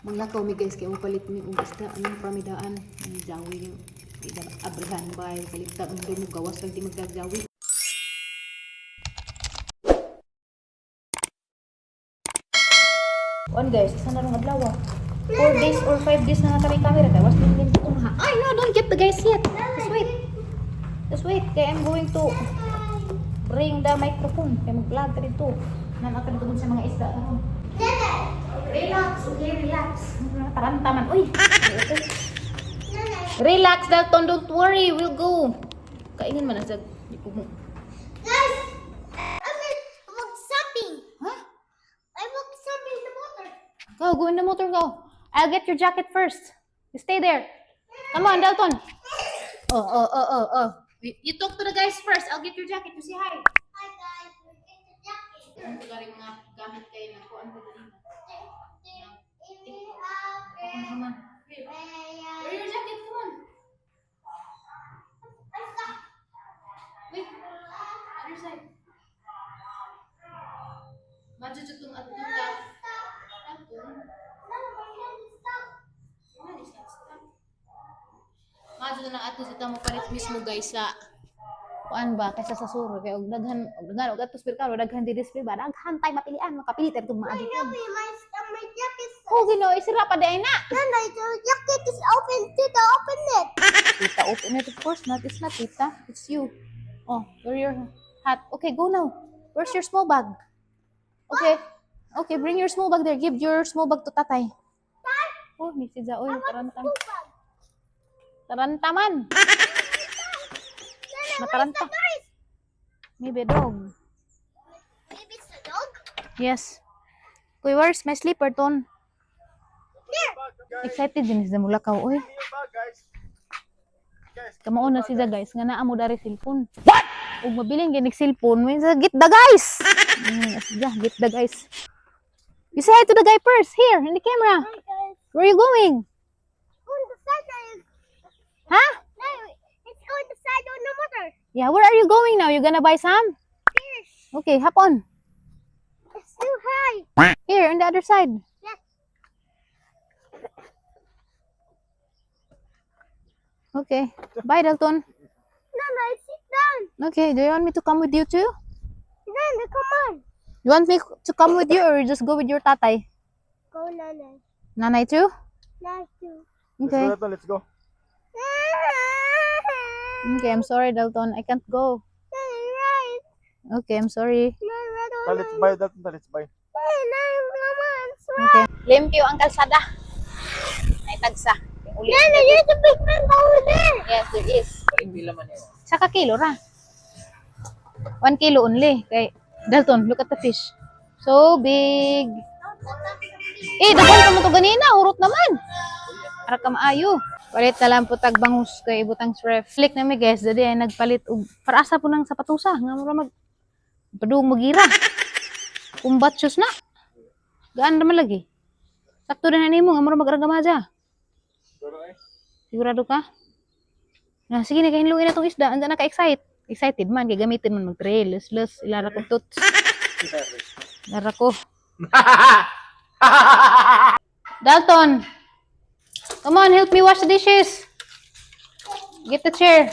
Manglakaw mi, guys, kay mo palit mi og isda anong pramidaan ang jawi di na abrihan ba palit ta mo gawas lang di magdagjawi. On guys, isa na rong adlaw. 4 days or 5 days na nga kami camera kay was din din ha. Ay no, don't get the guys yet. Just wait. Just wait kay I'm going to bring the microphone kay mag-vlog ka dito. Nan ka dito sa mga isda karon. Relax, okay, relax. Taranta man. Uy. Okay. Relax, Dalton. Don't worry. We'll go. Kaingin man ang di ko mo. Guys, I will shopping. Huh? I will shopping in the water. Go, go in the motor, go. I'll get your jacket first. You stay there. Come on, Dalton. Oh. You talk to the guys first. I'll get your jacket. You say hi. Hi guys, we get the jacket. Ano galing mga gamit kayo na kuan ko dali. Come on. Wear your jacket, come on. Wait. Other side. Medyo itong atong ka. Atong. One is not stuck. Madyo na ato sa mo palit mismo, guys, sa kuan ba kaysa sa suro kay og daghan og atos merkado daghan di display ba, daghan tay mapilian, makapili tayo itong maadto. My jacket is Oh, Ginoo, isira pa day na. No, the jacket is open. Tita, open it. Tita, open it. Of course not. It's not Tita. It's you. Oh, wear your hat. Okay, go now. Where's your small bag? Okay, bring your small bag there. Give your small bag to Tatay. Oh, ni si Zaoy, taranta. Taranta man. Mataranta. Maybe a dog. Maybe it's a dog. Yes. Kuy, where's my slipper, Ton? There. Excited din siya mulakaw, oy. Guys. Guys, Kamao na siya, guys, nga naa mo dari cellphone. What? Ug mabilin gyud cellphone, may sa get the guys. Siya, get the guys. You say hi to the guy first, here in the camera. Hi guys. Where are you going? On the side. Huh? No, it's on the side on the motor. Yeah, where are you going now? You gonna buy some? Fish. Okay, hop on. It's too high. Here, on the other side. Yes. Okay. Bye, Dalton. No, sit down. Okay, do you want me to come with you too? Nana, come on. You want me to come with you or just go with your tatay? Go, Nana. Nanay too? Nice too. Okay. Let's go, Dalton, let's go. Okay, I'm sorry, Dalton. I can't go. Nana, right. Okay, I'm sorry. Nana, Ta, let's buy, Dalton, ta, let's buy. Nana, come on. Okay. Limpyo ang kalsada. Ay tagsa. Uli. Nana, there's a big man over there. Yes, there is. Sa ka kilo ra. 1 kilo only. Kay Dalton, look at the fish. So big. Eh, daghan pa mo to ganina. Urot naman. Para ka maayo. Palit na lang po tag bangus kay ibutang sa ref. Click na mi, guys, dadi ay nagpalit og para asa po ng sapatusa nga mura mag padung magira. Combat shoes na. Gaan naman lagi. Sakto din na nimo nga mura magragamaja. Sigurado ka? Na, sige na, kahinluin na tong isda. Andiyan na ka-excite. Excited man, kay gamitin man mag-trail. Lus, lus, ilara ko tuts. Ilara ko. Dalton! Come on, help me wash the dishes. Get the chair.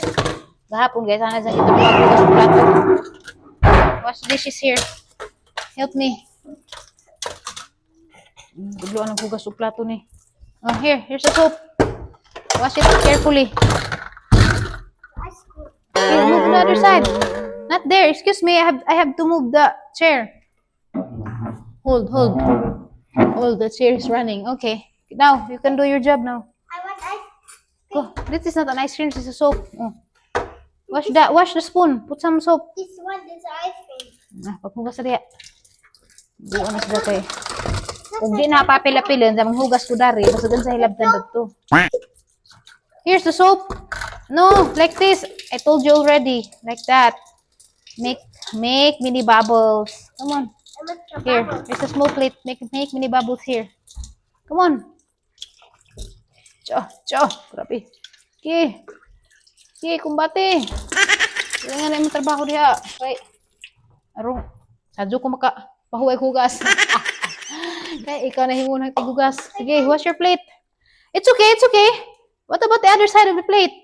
Gahapon, guys, sana sa ito paghugas ng plato. Wash the dishes here. Help me. Gudloan ang hugas og plato ni. Oh, here, here's the soap. Wash it carefully. Ice cream. Here, move to the other side. Not there. Excuse me. I have to move the chair. Hold, hold. Hold. The chair is running. Okay. Now you can do your job now. I want ice. Go. This is not an ice cream. This is a soap. Oh. Wash that. Wash the spoon. Put some soap. This one is ice cream. Ah, paghugas sa diya. Buo na sila kay. Ug di na papila-pilon, sa manghugas ko dari, basta dun sa hilabtan dadto. Here's the soap. No, like this. I told you already. Like that. Make mini bubbles. Come on. I want the Here, bubble. there's a small plate. Make mini bubbles here. Come on. Cho, cho. Grabe. Okay. Okay, kumbate. Kailangan na imong trabaho diha. Okay. Arong, sadyo ko maka pahuway hugas. Okay, ikaw na himunang tigugas. Sige, wash your plate. It's okay, it's okay. What about the other side of the plate?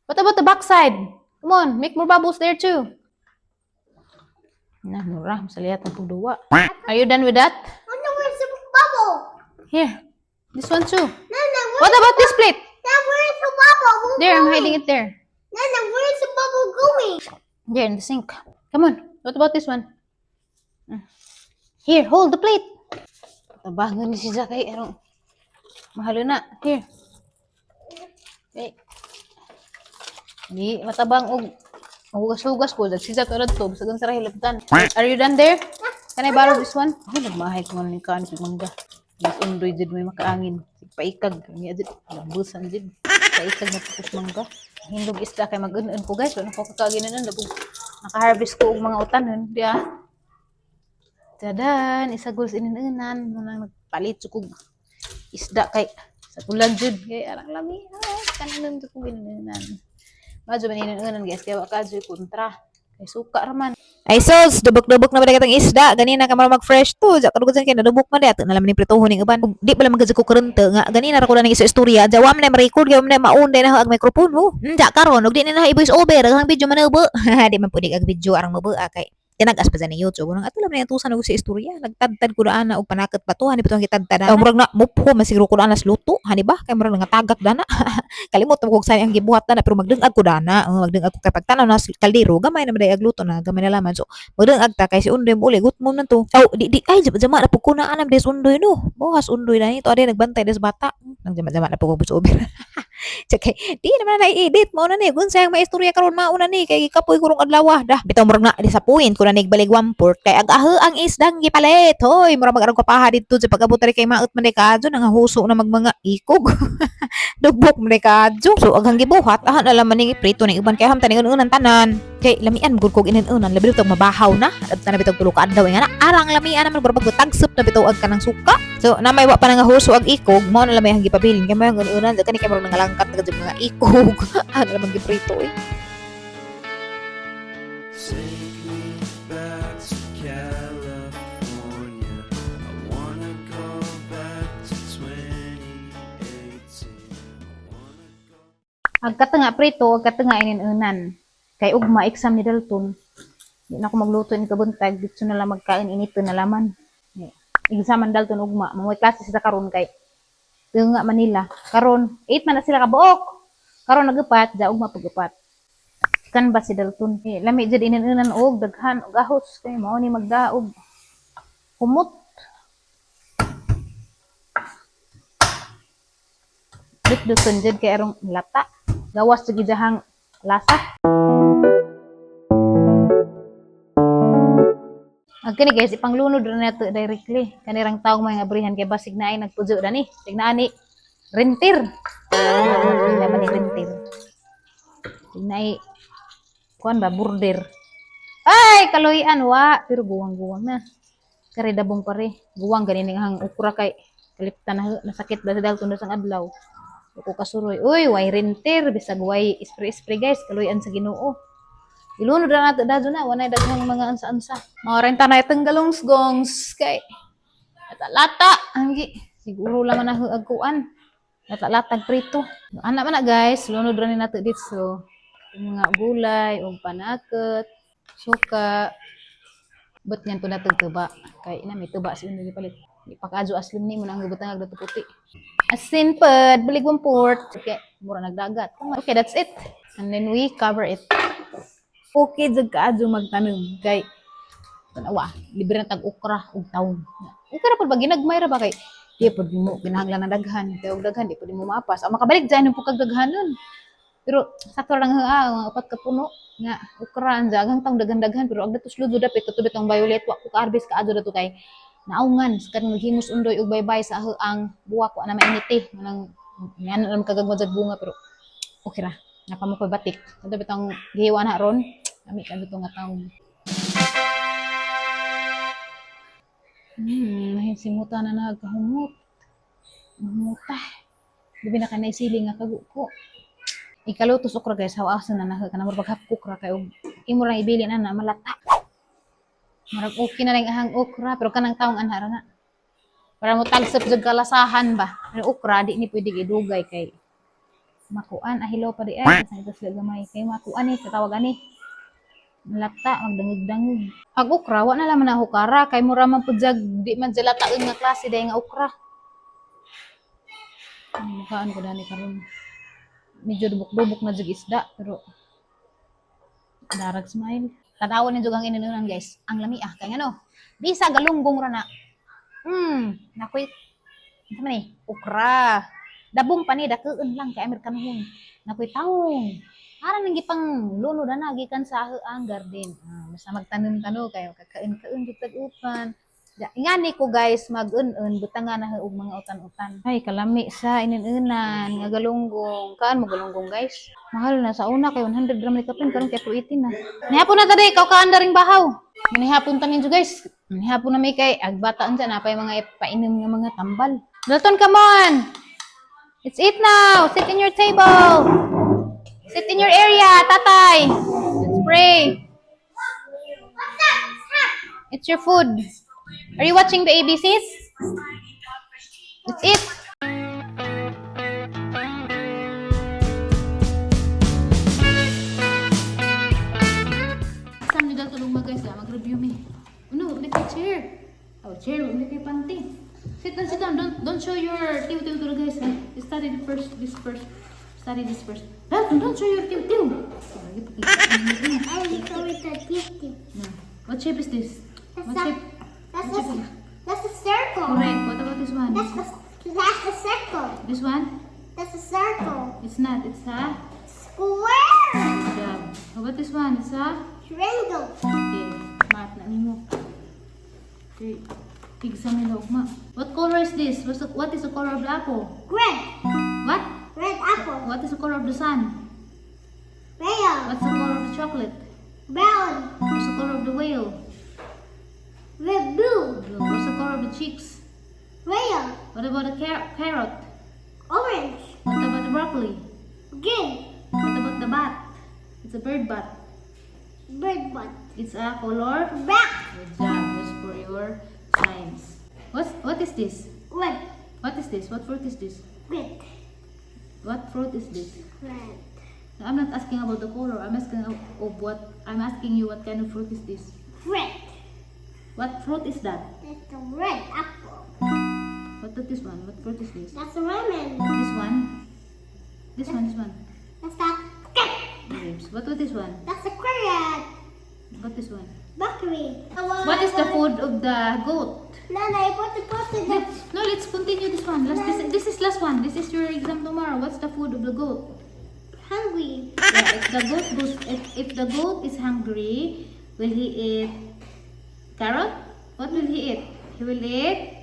What about the back side? Come on, make more bubbles there too. Na, mura. Masaliyat ang pagduwa. Are you done with that? Oh no, where's the bubble? Here. This one too. Nana, What about this plate? Now where's the bubble? We're There, I'm going. hiding it there. Nana, where's the bubble going? There in the sink. Come on. What about this one? Here, hold the plate. Tabangan ni si Zakay. Arong mahalo na. Here. Eh. Di matabang og hugas-hugas ko. Si Zak arad to. Bisag sa hilabtan. Are you done there? Can I borrow this one? Ay, nagmahay ko man ni kaan kog mangga. Mas undoy jud may makaangin. Paikag. Niya jud. Lambusan jud. Paikag na tapos mangga. Hindog isda kay mag-un ko, guys. Wala ko kakaginan labog. Naka-harvest ko og mga utanon. Di ah. Tadan, isagol sa ininunan. Munang nagpalit kog isda kay sa tulan jud kay arang lami. Ah, kanon jud kog ininunan. Madyo man ininunan, guys, kay wa ka jud kontra. Kay suka ra man. Ay sos, dubok-dubok na ba katong isda? Ganina ka man mag-fresh to. Ja kadugod kay nadubok man di ato na laman ni prituhon ning uban. Ug di bala man ko kurente nga ganina ra ko na ning iso istorya. Ja wa man na ma-record kay wa man na maon day na ang microphone mo. Ja karon ug di na na i-voice over ang video man ubo. Di man pud ag video arang mabuo kay tinagas pa sa ni YouTube. Unang ato lang na tusan og sa istorya. Nagtadtad ko na ana og panakot pa to. Hani ba itong gitadtad? Oh, murag na mupho man siguro ko na anas luto. Hani ba? Kay murag nga tagak dana. Kalimot mo kog saan ang gibuhat na pero magdungag ko dana. Oh, magdungag ko kay pagtanaw na kaldero gamay na man day ag luto na gamay na laman. So magdungag ta kay si Undoy mo uli gutmon man to. Oh, di di ay jama na pud ko na anam des Undoy no. Bohas Undoy na ito ade nagbantay des bata. Nagjama-jama na pud ko voice over. Tsaka, di naman na i-edit mo na ni kung sayang may istorya karon mauna ni kay gikapoy ko rong adlaw dah bitaw murag na di sa point ko na nigbalig one port kay agaho ang isdang gipalit hoy murag mag-arog kapaha didto sa pag-abot ri kay maot man di kaadyo nangahuso na magmanga ikog dugbok man di kaadyo. So aghang gibuhat ahan na laman ni prito ni uban kay hamtan ni unan tanan kay lamian gud kog inin-unan labi bitaw mabahaw na adto na bitaw tulo ka adlaw nga na arang lamian naman murag tagsop na bitaw ag kanang suka. So na may wa pa nga huso ag ikog mao na lamay ang gipabilin kay mo ang unan kani kay murag nangalangkat na gud mga ikog ano naman giprito eh. Take me back to California. I wanna go back to 2018. I wanna go. Agkata nga prito, agkata nga ininunan. Kay ugma exam ni Dalton. Di na ako magluto ni kabuntag, dito na lang magkain inito na laman. Exam man Dalton ugma, mga klase sila karon kay nga Manila. Karon 8 man na sila kabuok. Karon nagupat, ja ugma pagupat. Kan ba si Dalton? Eh, lami jud ininunan og daghan og ahos kay mao ni magdaog. Humot. Dut-duton jud kay arong lata. Gawas jud gidahang lasa. Ang kini, guys, ipanglunod ra nato directly. Kanirang taong mga abrihan kay basig na ay nagpujo dani. Tignan ni rentir. Tignan ni rentir. Tignan ay kuan ba border. Ay, kaloyan wa, pero guwang-guwang na. Kare dabong pare, guwang gani ning hang ukra kay kaliptan na nasakit ba sa Dalton sang adlaw. Ko kasuroy. Uy, way renter bisag way spray-spray, guys, kaloyan sa Ginoo. Ilunod na nato dadyo na, wanay daghang mga ansa-ansa. Mga renta na itong galongs gongs kay lata-lata. Anggi, siguro lang man na kuan. Lata-latag prito. Ana man na, guys, lunod ra ni nato dito. Yung mga gulay og panakot, suka. But ngan po nato tuba. Kay ina may tuba si uno gipalit. Di pa kaadyo aslim ni mo na ang gibutang dato puti. Asin pud, balig port. Okay, mura nagdagat. Okay, that's it. And then we cover it. Okay, jud kaadyo magtanom kay tanawa, libre na tag okra ug taon. Okay ra pud ba ginagmay ra ba kay di pud mo kinahanglan ng daghan, kay og daghan di pud mo maapas. Ang makabalik dyan po kag daghanon. Pero sakto lang ha, mga upat ka puno nga okra ang daghang taong daghan-daghan pero ag dato sulod dapit kato bitong violet wa ko ka-harvest kaadto dato kay naungan sa kanang naghimos undoy ug baybay sa ang buwak wa na mainit eh manang ngano lang kagagma jag bunga pero okay ra napa mo koy batik kato bitong gihiwa na ron ami ka bitaw nga taong nahinsimuta na nagkahumot. Humuta. Labi na kay naisili nga kaguko. Ikalutos okra, guys, hawasan na na kanang murag half cook ra kay og imo lang ibilin ana malata. Murag okay na lang ahang okra pero kanang taong anha ra na. Para mo tagsap jud kalasahan ba. Pero okra di ni pwede idugay kay makuan ahilo pa di ay sa ito sila gamay kay makuan ni katawag ani lata magdangig-dangig. Ang okra wa na laman na hukara kay mura man pud jag di man jud lataon nga klase day nga okra. Ang mukhaan ko dani karon. Medyo dubok-dubok na jud isda pero darag smile. Tanawon ni jud ang ininunan, guys. Ang lami ah kay ngano. Bisa galunggong ra na. Nakoy ano man eh, okra. Dabong pa ni dakuon lang kay Amerikanohon. Nakoy taong. Ara nang gipang luno na na gikan sa ang garden. Ah, basta magtanom-tanom kayo kakain-kain jud tag upan. Ja, ingani ko guys, mag-un-un butangan na og mga utan-utan. Ay kalami sa inin-unan nga galunggong. Kaan mo galunggong, guys? Mahal na sa una kay 100 gram ni kapin karon kay 280 na. Nihapon na tadi ikaw kaan daring bahaw. Manihapon ta ninyo, guys. Manihapon na may kay agbataan dyan napay mga painom nga mga tambal. Dalton, come on. It's eat now. Sit in your table. Sit in your area, tatay. Let's pray. It's your food. Are you watching the ABCs? Let's eat. Sam nyo dahil tulong guys ah, mag-review me. No, uli kay chair. Oh, chair, uli kay panty. Sit down, sit down. Don't show your tiw tiw to the guys. Ha? Study the first, this first. Study this first. Dalton, don't show your tiw tiw. I go with the gifty. No. What shape is this? That's What a, shape? that's a circle. Correct. What about this one? That's a circle. This one? That's a circle. It's not. It's a Square. good job. How about this one? It's a Triangle. Okay. Math na nimo. Okay. Examine na ugma. What color is this? What is the color of the apple? Red. What? Red apple. What is the color of the sun? Red. What's the color of the chocolate? Brown. What's the color of the whale? Red. Blue. Blue. What's the color of the cheeks? Red. What about the carrot? Orange. What about the broccoli? Green. What about the bat? It's a bird bat. Bird one. It's a color. Black. Good job. That's for your science. What is this? Red. What is this? What fruit is this? Red. What fruit is this? Red. No, I'm not asking about the color. I'm asking of what I'm asking you, what kind of fruit is this? Red. What fruit is that? That's the red apple. What is this one? What fruit is this? That's a lemon. This one? This one, this one. That's the cat. Grapes. What was this one? That's a carrot. What this one? Bakery. What is the food of the goat? Nana, I put the put in the Let's, no, let's continue this one. Last, this is last one. This is your exam tomorrow. What's the food of the goat? Hungry. Yeah, if the goat goes, if the goat is hungry, will he eat carrot? What will he eat? He will eat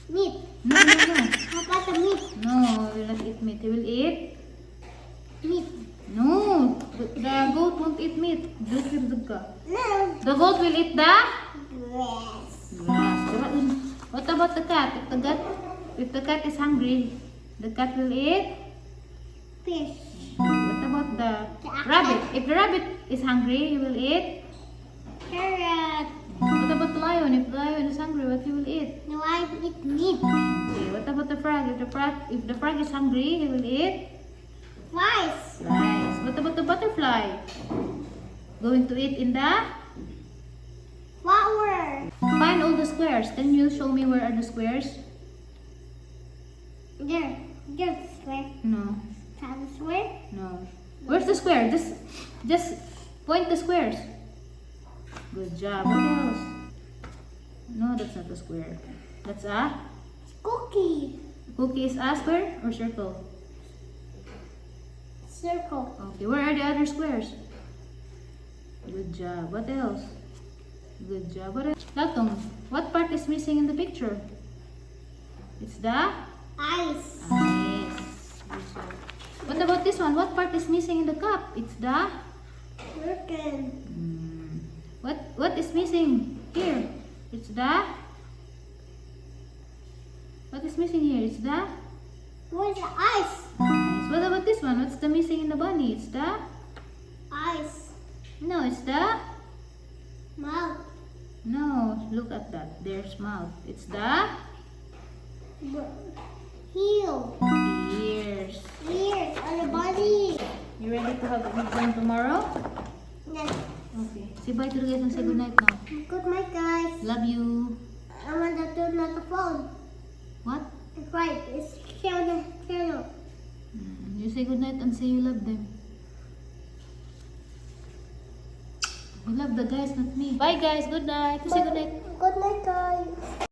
Meat. No. How about the meat? No, he will not eat meat. He will eat Meat. No. The goat won't eat meat. Joker ka. No. The goat will eat the Grass. grass. What about the cat? If the cat is hungry, the cat will eat. Fish. What about the rabbit? If the rabbit is hungry, he will eat. Carrot. What about the lion? If the lion is hungry, what he will eat? No, I eat meat. Okay, what about the frog? If the frog is hungry, he will eat Rice. rice. What about the butterfly? Going to eat in the Flower. Find all the squares. Can you show me where are the squares? There. There's a square. No, Have a square. no. Where's the square? Just point the squares. Good job. What else? No, that's not a square. That's a Cookie. Cookie is a square or circle? Circle. Okay, where are the other squares? Good job. What else? Good job. What else? Latong, what part is missing in the picture? It's the Ice. eyes. Good job. What about this one? What part is missing in the cup? It's the Chicken. What is missing here? It's the What is missing here? It's the Where's the ice? eyes. What about this one? What's the missing in the bunny? It's the Ice. No, it's the Mouth. No, look at that. There's mouth. It's the Heel. ears. Ears on the body. You ready to have an exam tomorrow? Yes. Okay. Say bye to the guys and say good night now. Good night, guys. Love you. I want to turn on the phone. What? It's right. It's channel. Channel. You say good night and say you love them. You love the guys, not me. Bye, guys. Good night. You say good night. Good night, guys.